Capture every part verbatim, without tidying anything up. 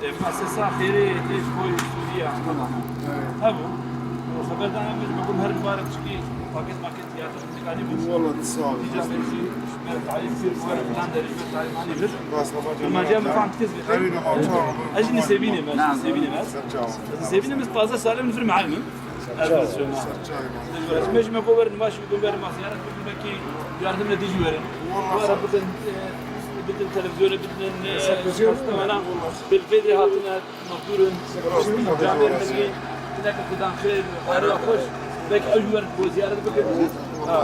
E, muessesa xêrê ê ji bo Sûriye. Hebû. Xeber dana min, ji bo her mibarek çikî paket maket ya te dikanî bû. Wala sağ ol. Îca berjî, me tarîf kir, were filan derê, me tarîf anî bir. Bas baba. Ma cem fan tiz bir. Evîne ma çağır. Ez jî nisêbînê me, ez jî nisêbînê me. Sağ ol. Ez nisêbînê me, pazdeh salê min vir muallim im. Ez Ser çay ma. Ser çay ma. Ez me jî me got werin, ma jî got werin, ma ziyaret bikin, belkî yardim le dijî werin. Wala. Were bidin, e, bidin televizyonê, bidin, e, Mesela kuzey yok mu? Muhtemelen Belvedere hatine, mexdûr in. Camê Milî, hineke Xudan xêr, xêra xweş. Belkî ew jî werin bo ziyaret bikin. Ha.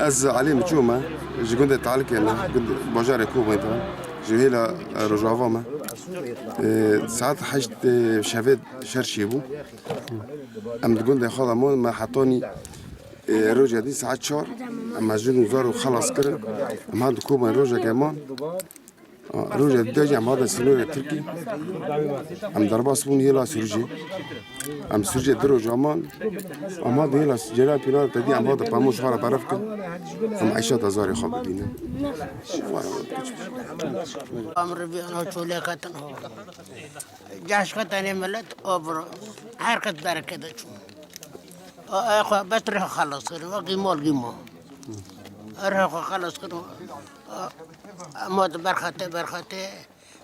Ez Elî Miçû me. Ji gundê Talikê me. Gund-, bajarê Kobanê me. Ji hêla, e, Rojava me. E, saet heşt, e, şevê şer çêbû. Em di gundê xwe de man, me hetanî Ê, roja dî saet çar, em mezin û zar û xelas kirin. Em han di Kobanê rojeke man. A, roja dî de jî em hatin sînorê Tirkî. Em derbas bûn hêla Sirûcê. Em Sirûcê du roja man. Em hatin hêla Celal Pînar te dî em hatin Pamuş xwe re beref kirin. Em Eyşa te zarê xwe bibînin. Em riviyana çolê ketin ho. Caş ketenê millet, o bro. Her kes berekete çû. Xwe bes rê xwe xelas kirin, wekî mal gî ma. Rê xwe xelas kirin. Em hatin berxetê, berxetê.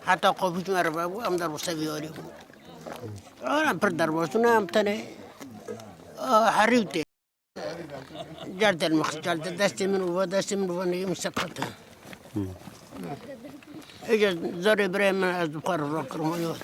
Heta qopîç me re vebû, em derbasê vîyarî bû. Em pir derbas bûn, em tenê herî tê. Cerdel mix, cerdel destê min û va destê min û va neyê min seqet e. Êca zarê birê min ez bi xwe re rakirim, wan yot.